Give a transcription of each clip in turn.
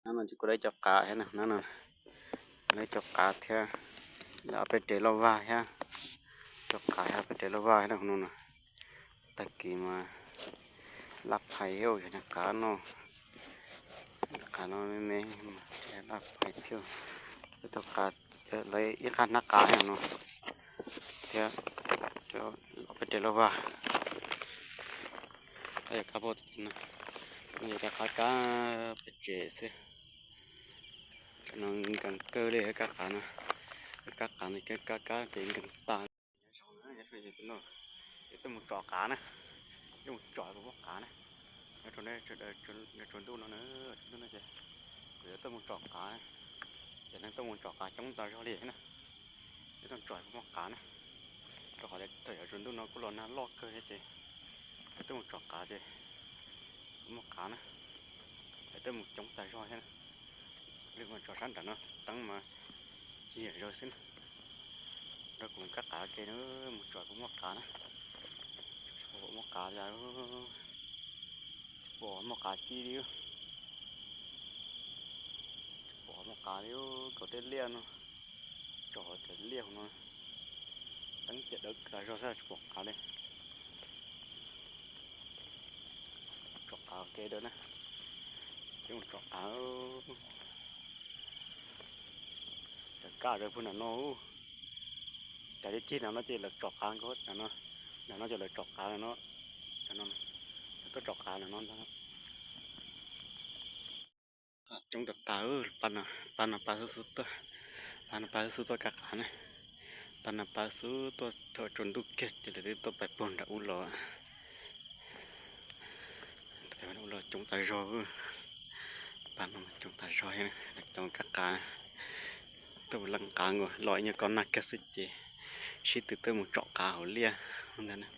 ນັ້ນມັນຈະກໍໄດ້ຈອກກາແທ້ນະ ນັ້ນນະ ໄດ້ຈອກກາແທ້ ແລ້ວເອົາໄປເຕະລອບວ່າແທ້ ຈອກກາແທ້ ເອົາໄປເຕະລອບວ່າແທ້ນະ ຄົນນັ້ນນະ. ຕະກີ້ມາລັກໄຜ່ເຮົວຢູ່ນະ ກາເນາະ ກາເນາະ ແມ່ນໆ ລັກໄຜ່ເຮົວ ໄດ້ຈອກກາ ເອີ ໄດ້ອີກຄັນນະ ກາແທ້ເນາະ ເທ ເທ ເອົາໄປເຕະລອບວ່າ ໄປກັບບໍ່ນະ ນີ້ກະກາ ກາໄປເຈະຊິ ກຳລັງກັນເກີເລີຍ ກາການະ ກາການະ ກາກາ ກາເກງກັນຕາຍ. ເຮັດຕົ້ນໝາກຈອກການະ ເຮັດຕົ້ນໝາກຈອກ ໝາກການະ ເຮັດຕົ້ນ ເຮັດຕົ້ນ ເຮັດຕົ້ນດູນະ ເອີ ເຮັດຕົ້ນດູນະເຈ ເຮັດຕົ້ນໝາກຈອກການະ ເຮັດຕົ້ນໝາກຈອກກາ ຈົ່ງຕາຈອເລີຍນະ ເຮັດຕົ້ນໝາກຈອກ ໝາກການະ ຈອກກາເລີຍ ເຮັດຕົ້ນດູນະ ກູລອນາລອກເກີເຈ ເຮັດຕົ້ນໝາກຈອກກາເຈ ໝາກການະ ເຮັດຕົ້ນໝາກ ຈົ່ງຕາຈອເລີຍນະ. ເລື່ອງມັນຈອດຊັ້ນດານເນາະ ຕັ້ງມາຈີເດີຊິນ ແລ້ວກໍມັນກະກາເກເນີ ມັນຈອດບໍ່ໝາກການະ ບໍ່ໝາກກາຢ່າ ບໍ່ໝາກກາຈີດີ ບໍ່ໝາກກາດີ ກໍເຕະລຽນເນາະ ຈອດເຕະລຽນເນາະ ຕັ້ງເຈັດເດີກະຈອດຊັ້ນ ບໍ່ໝາກກາເລີຍ. ຈອກກາເກເດີນະ ເຈົ້າຈອກກາ ເອີ ຈະກ້າເດີພຸ້ນນະເນາະ ຈະໄດ້ຈີນນະເນາະ ເຈເລີກຈອກກາກໍນະເນາະ ນະເນາະ ເຈເລີກຈອກການະເນາະ ນະເນາະ ກໍຈອກການະເນາະ. ຈົ່ງຕາຕາເອີ ປານະ ປານະ ປາສຸດໆ ຕົວ ປານະ ປາສຸດໆ ຕົວ ກາການະ ປານະ ປາສຸດໆ ຕົວ ເທາະຈົນດຸເກດ ຈະໄດ້ຕົວໄປປົນດາອຸຫຼໍ ໄປປົນດາອຸຫຼໍ ຈົ່ງຕາຈອເອີ ປານະ ຈົ່ງຕາຈອເອີ ຈົງກາກາ ຕົວລັງກາງ ລອຍຍາກອນນາແກສຸເຈ ຊິຕື່ເຕີມຈົກກາເຮົາເລຍ ນັ້ນນະ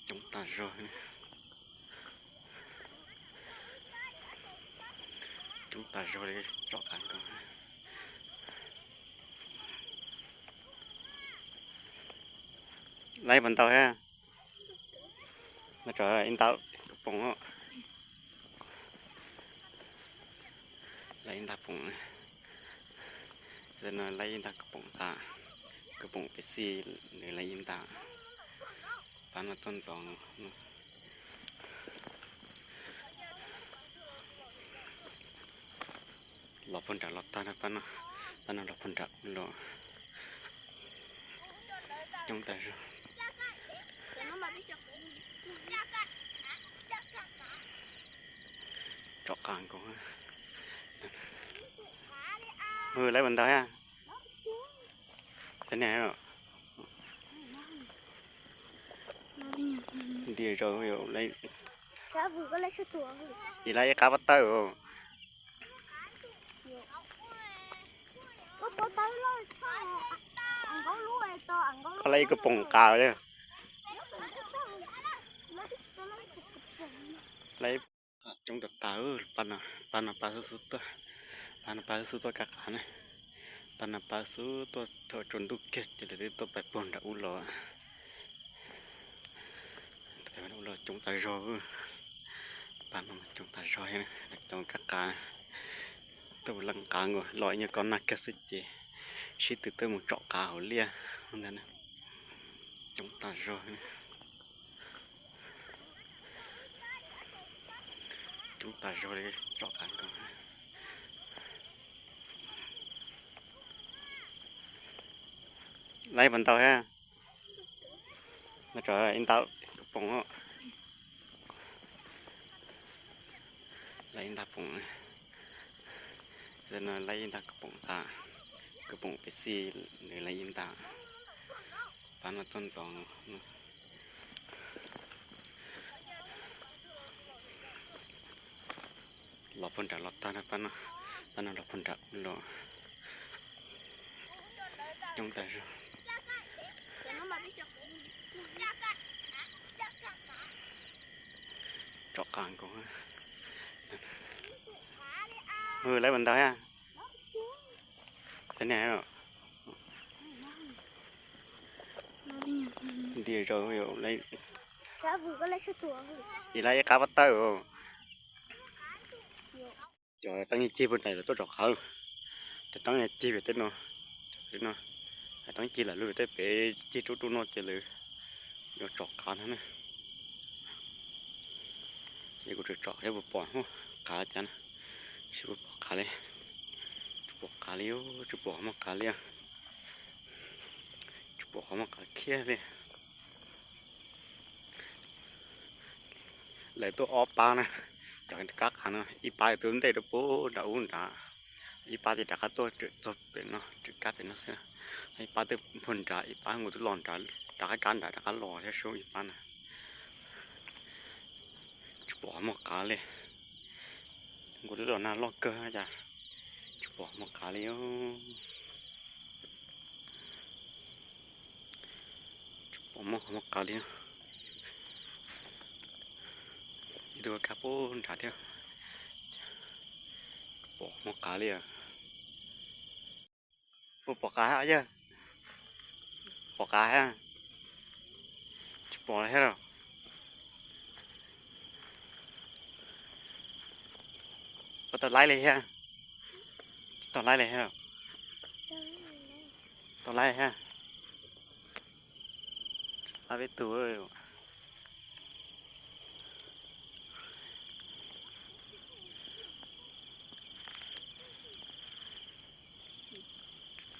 ຈົງຕາຈອເອີ. ຈົງຕາໂຈເລ ເຈາະການກ່ອນ ໄລ່ບັນເຕົາແຮ ມາຈອຍອິນຕາກະປ໋ອງເນາະ ໄລ່ອິນຕາກະປ໋ອງ ເດີນມາໄລ່ອິນຕາກະປ໋ອງຕາ ກະປ໋ອງເປັບຊີ ຫຼືໄລ່ອິນຕາ ປານມາຕົ້ນສອງ ລໍພົນດັກລໍຕານະປານເນາະ ປານເນາະ ລໍພົນດັກລໍ ຈົ່ງແຕ່ ເຈາະການກ່ອນ ເອີ ໄລ່ບັນດາຍອະ ເປັນຫຍັງເນາະ ດຽວເຈົ້າໄລ່ ອີໄລ່ກາບາເຕີ ເຂົາໄລ່ກະປ໋ອງກາວເດີ ໄລ່ ຈົງຕາຕາເອີ ປານນະ ປານນະ ປາສຸດໆ ຕົວ ປານນະ ປາສຸດໆ ຕົວ ກາການະ ປານນະ ປາສຸດໆ ຕົວ ເທາະຈົນດຸເກດ ຈະໄດ້ຕົວໄປປົນດາອຸຫຼໍ ໄປປົນດາອຸຫຼໍ ຈົງຕາໂຈເອີ ປານນະ ຈົງຕາໂຈເອີ ຈົງກາກາ ຕົວລັງກາງ ລອຍຍາກອນນາແກສຸເຈ ຊິຕື່ເຕີມເຈາະກາເຮົາເລຍ ນັ້ນນະ ຈົງຕາໂຈເອີ. ຈົງຕາໂຈເລ ເຈາະການກ່ອນ ໄລ່ບັນເຕົາແຮ ມາຈອຍອິນຕາກະປ໋ອງເນາະ ໄລ່ອິນຕາກະປ໋ອງ ເດີນມາໄລ່ອິນຕາກະປ໋ອງຕາ ກະປ໋ອງເປັບຊີ ຫຼືໄລ່ອິນຕາ ປານມາຕົ້ນສອງ ລໍພົນດັກລໍຕານະປານເນາະ ປານເນາະ ລໍພົນດັກລໍ ຈົງແຕ່ ເຈາະການກ່ອນ ເອີ ໄລ່ບັນດາຍອະ ເປັນຫຍັງເນາະ ດຽວເຈົ້າໄລ່ ອີໄລ່ກາບາເຕີ Cho tăng chi bên này là tôi chọc khá. Cho tăng chi về Tết nó. Tết nó. Tăng chi là lui Tết về chi chú chú nó chơi lử. Yo chọc khá nữa nè. Yo có chọc khá, yo bơ̆ pơh hô. Khá chăn. Sư bơ̆ pơh khá lê. Sư bơ̆ khá lê, sư bơ̆ mă khá lê. Sư bơ̆ mă khá khía lê. Lei tô óp pá na, chọn cắp ăn na, i pá tô nte tô pô đa un đa. I pá ti đa cá tô, tô pê no, tô cắp pê no sơ. I pá tô phun đa, i pá ngô tô lon đa, đa cá can đa, đa cá lò, theo số i pá na. Sư bơ̆ mă khá lê. Ngô tô lon na lò cơ na chả. Sư bơ̆ mă khá lê ô. Sư bơ̆ mă khá mă khá lê. Đi đua cá pô đa theo. Sư bơ̆ mă khá lê. Bơ̆ pơh khá hả yơ? Pơh khá hả? Sư bơ̆ lê hả? Bơ̆ tao lái lê hả? Tao lái lê hả? Tao lái hả? Lái với tụi ơi.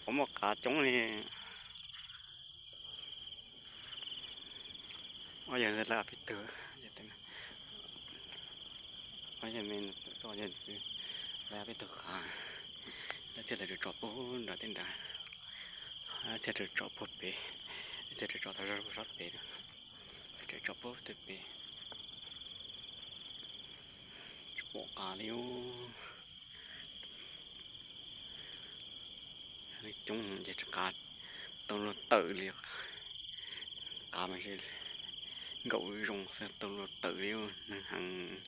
Có một cá trống này. Ôi giời, là bị tử. Ôi giời, mình có giời, là bị tử khá. Nó chết là được chọc bố, đó tên đã. Nó chết được chọc bố bể. Nó chết được chọc thằng rất rất bể. Phải chạy chọc bố từ bể. Chọc bố cá liu. Nói chung, giờ chọc cá. Tông lô tự liệt. Cá mà sẽ gậu rồng sẽ tông lô tự liu. Năng hàng.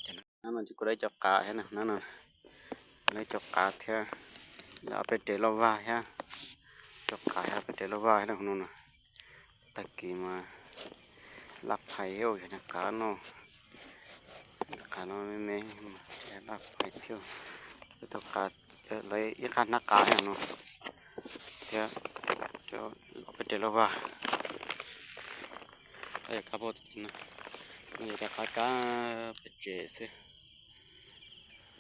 Cho nên nó chỉ có đây cho cá thế nào. Nó là. Đây cho cá theo. Là bên trên lô va ha. Cho cá ha, bên trên lô va ha, nó nè. ຕະກີ້ມາລັກໄຜ່ເຫວ ເຫັນຂາເນາະ ຂາເນາະແມ່ນໆ ລັກໄຜ່ທ່ຽວ ຕົວກາ ເອີ ເລີຍອີກຂານນາກາເນາະ ເທ ເທ ເອົາໄປເຕະລະວ່າ ໄອ້ກາໂບນະ ມັນຈະກາກາໄປເຈຊື່.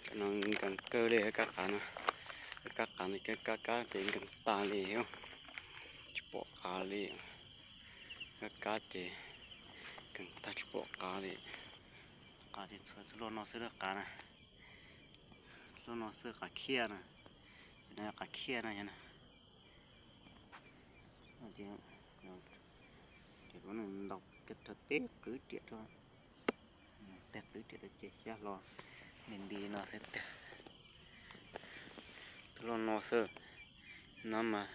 ກຳລັງກັນເກີເລີຍ ກາການະ ກາການະ ກາກາ ກາເຕັງກັນຕາເລີຍ ຈະປອກກາເລີຍ ກາກາເຈ ກັນຕາຈະປອກກາເລີຍ ກາເຈໂລນອເຊການະ ໂລນອເຊກາເຄຍນະ ນະກາເຄຍນະ ນະ ເຈ ເຈ ໂລນອ ດອກ ກະທະເຕກ ຫຼື ເຈ Tẹt lưới, tẹt lưới, chè xá lo. Nên đi nó sẽ tẹt. Tôi lo nó sơ. Nó mà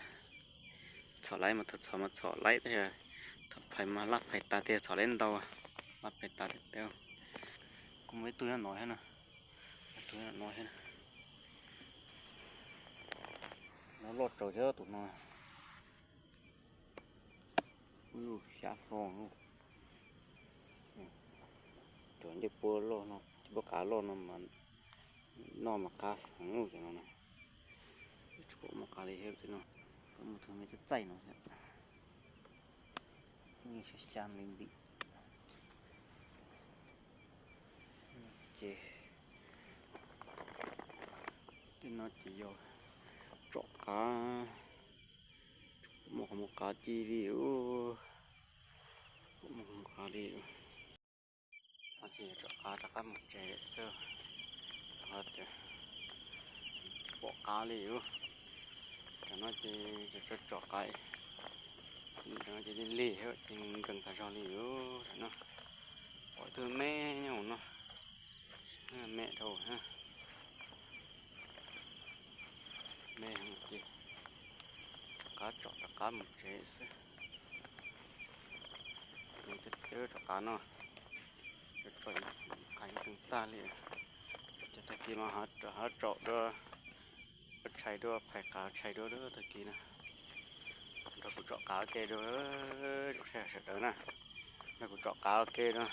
chọ lấy mà thật chọ mà chọ lấy thế à. Thật phải mà lắp phải ta thế chọ lấy đâu à. Lắp phải ta thế đâu. Cũng với tôi nó nói thế nào. Tôi nó nói thế nào. Nó lột trầu chứ tụi nó. Ui, xá lo luôn. Chó nhớ bố lo nó, bố cá lo nó mà, nó mà cá sống luôn cho nó này. Chú bố mà cá đi hết thế nó. Có một thứ mới chất chay nó thế. Ui, xá xá lên đi. Chê. Thế nó chỉ vô trọ cá. ໝົກໝົກກາຈີລີໂອ ໝົກໝົກກາລີໂອ ອາເຈຈະກາຕະກຳເຈເຊອ ອາເຈປອກກາລີໂອ ຕະນອເຈຈະຈອກກາຍ ຕະນອເຈລີເຮເຈິງກັນຕາຈອລີໂອ ຕະນອ ປອຍເທີແມ່ຍອງເນາະ. ແມ່ໂທຮະ ແມ່ຫຍັງຕິ ກາຈອກຕະກຳເຈຊະ ມັນຈະເຈີຕະກາເນາະ ຈະຈອຍໄກຕຶງຕາເລີຍ ຈະຕະກີມາຫາ ຫາເຈາະເດີ. ໄຊໂດ ໄຜກາໄຊໂດເດີຕະກີນະ ດອກກູເຈາະກາເກເດີ ແຊເດີນະ ດອກກູເຈາະກາເກເດີ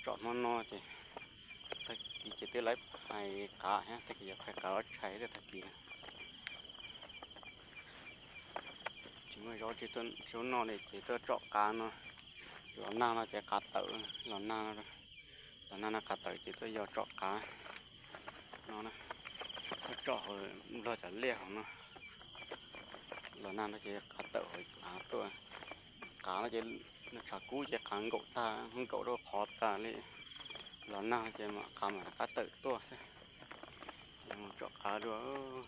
ເຈາະນອນນອເຈ ຕະກີເຈເຕໄລ ໄຜ Ai cá ha, ta ki ya khai cá lót chai de ta ki. Chỉ mới gió chỉ tuần chiếu nọ để chỉ tôi chọn cá nó. Lò năng nó chỉ cá tớ, lò năng nó, lò năng nó cá tớ chỉ tôi giờ chọn cá. Nó nè. Tôi chọn rồi lo chả lẹ hỏng nó. Lò năng nó chỉ cá tớ rồi cá tôi. Cá nó chỉ nó chả cú chỉ cá ngộ ta, ngộ đâu khó ta lẹ. Lò năng chỉ mà cá mà cá tớ tôi sẽ. Chọn cá đùa.